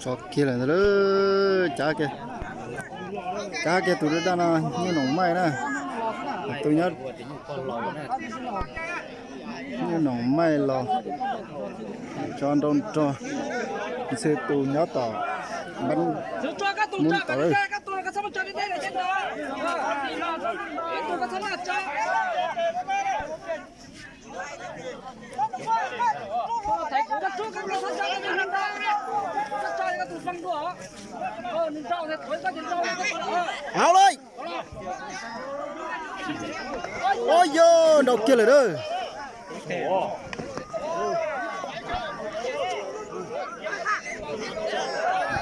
Tso kiag lawm ntag, cab kiag, cab kiag tus daj no, nyuj noom maij na, tus nyob, nyuj noom maij los tso nrau nrog ntxhw tus nyob tom npab mub tod. Au lawm. Ua yog nrau kiag lawm na.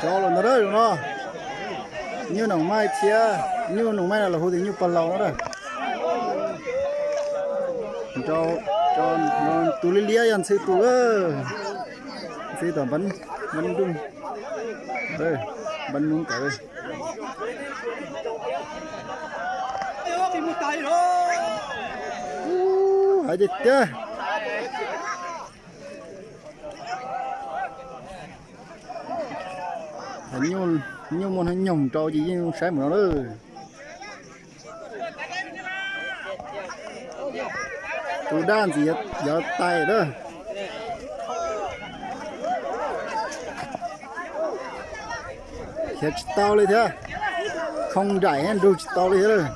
Tso los ntag no. Nyuj noom maij thiab, nyuj noom maij no los hu tias nyuj pog laus no na. Nrau, tus liab liab yog ntxhw tus, ntxhw tom npab nrooj, npab nrooj kawg. Hais tiag tiag. Nyuj muaj hnub nyoog rau ces yeej saib mus no lawm. Tus daj ntxim yuav tais na. Khiav tsis tau li thiab. Khoo nraim nrug tsis tau li thiab lawm.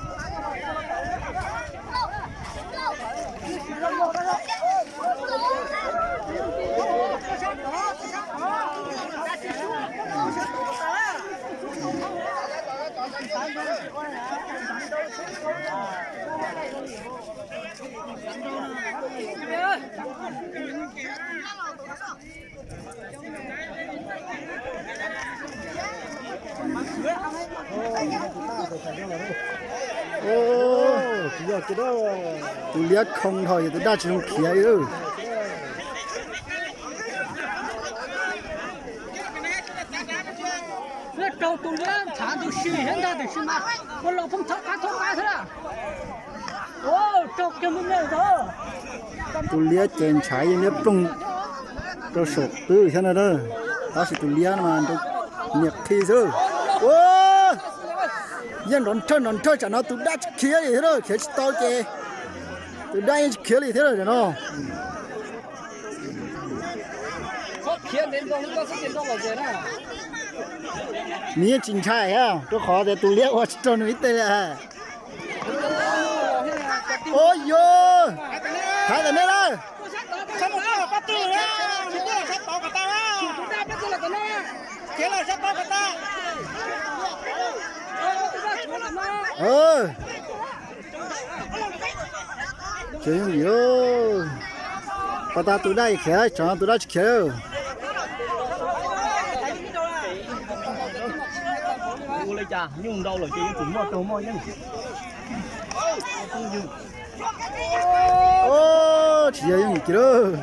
Tus liab khoo dhau ces tus daj tsis zoo khiav li. Rau tus liab ntshav ntws si thiab ntag, tiam sis mas ua los pheej thab qab thab qab thiab. Tus liab ces ntshav yeej liab ploog rau saum qwb thiab no, tab sis tus liab no mas nrau niam qhi xwb. Ua, yeej nrov nrhawj nrov nrhawj, tsam no tus daj tsis khiav li thiab, khiav tsis tau ces tus daj yeej tsis khiav li thiab no. Nws yeej tsis ntshai thiab, rau qhov tias tus liab ua tsis raug nws ib teg li. Ua yog, thaiv ntawm nej lawm. Tsis yooj yim, pas tas tus daj khiav, tsam no tus daj tsis khiav. Ua li cas nyuj nrau lawm ces yeej tsum muaj raug moj yeej. Tsis yog yooj yim kiag lauj.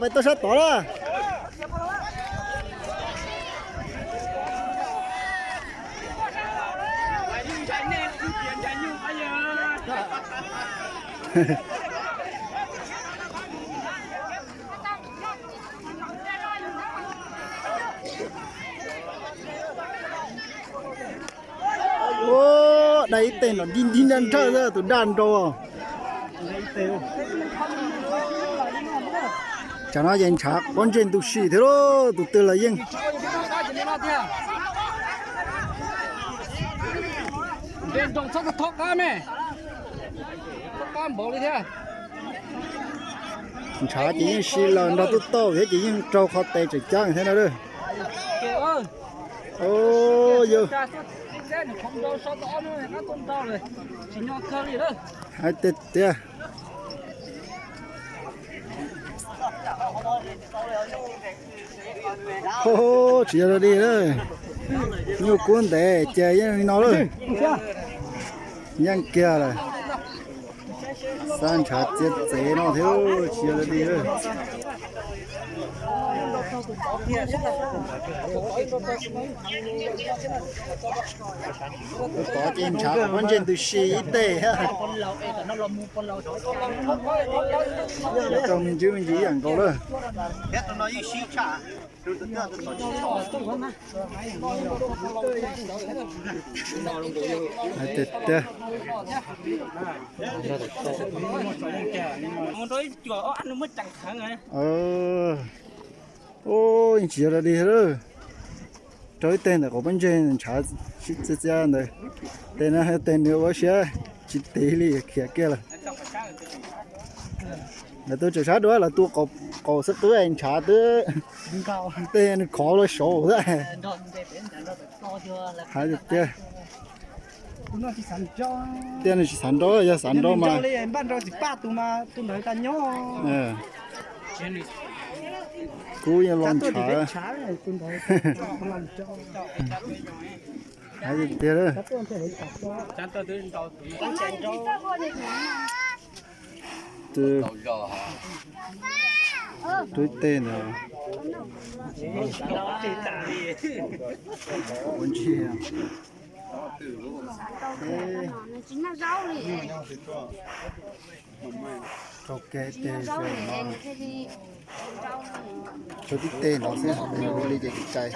Peb tuaj sab tod na. Ua, daj ib teg nrov nrhawj nrhawj xwb, tus daj nrau. Tsam no ces ntshav pob ntseg ntu sim thiab lauj, tus twg los yeej. Ntshav ces yeej si los nrog tuj tauj thiab ces yeej raug qhov tes tseem ceeb thiab no. Yog hais tiag tiag. Tsis yog dog dig lawm, nyuj kub ntev ces yeej li no lawm. Yeej kiag lawm. Xab ntshav txiav txev no thiab tsis yog dog dig lawm. Tus tod ces ntshav kom pob ntseg ntws si ib teg. Rau me ntsis me ntsis ib yam nkaus lawm. Hais tiag tiag. Ub, yeej tsis yog dog dig lawm. Rau ib teg ntawm qaum pob ntseg ntshav sib txiav txiav ntawd. Teg no teg nws ua siab tsis tiv li khiav kiag lawm. Lawv tus tseem sab dua lawv tua qaum xwb qwb ntshav twb tej nws khov los saud xwb. Hais tiag tiag. Tiag nws tsis xav nrau, yog xav nrau mas kub yeej los ntshav. Hais tiag tiag. Rub tej ntawd. Rau kev tej, rau tib tej no xwb, li ces tsis txaus.